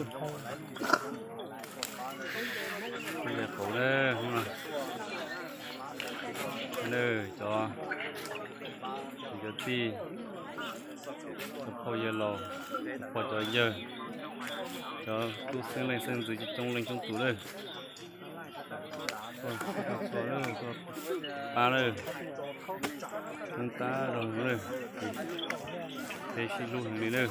Ntawm qaum na, hnub no na, cov, cov tij, cov phauj yawg laus, pog cov yawg, cov tub xeeb leej xeeb ntxwv coob leej coob tus na, tuaj txhua na, tuaj pab na, tub tab zog na, peb sib hlub heev li na.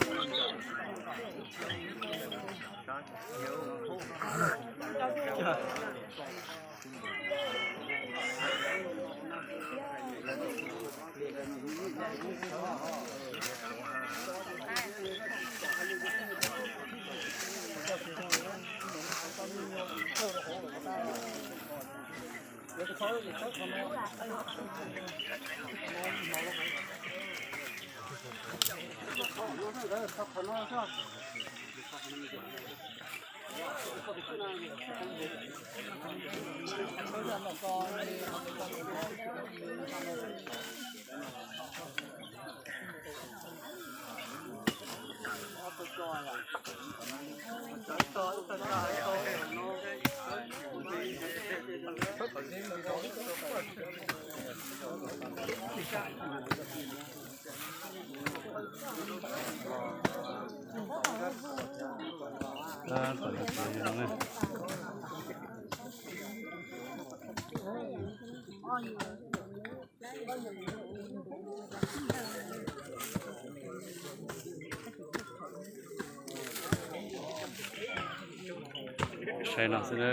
Saib no xwb na.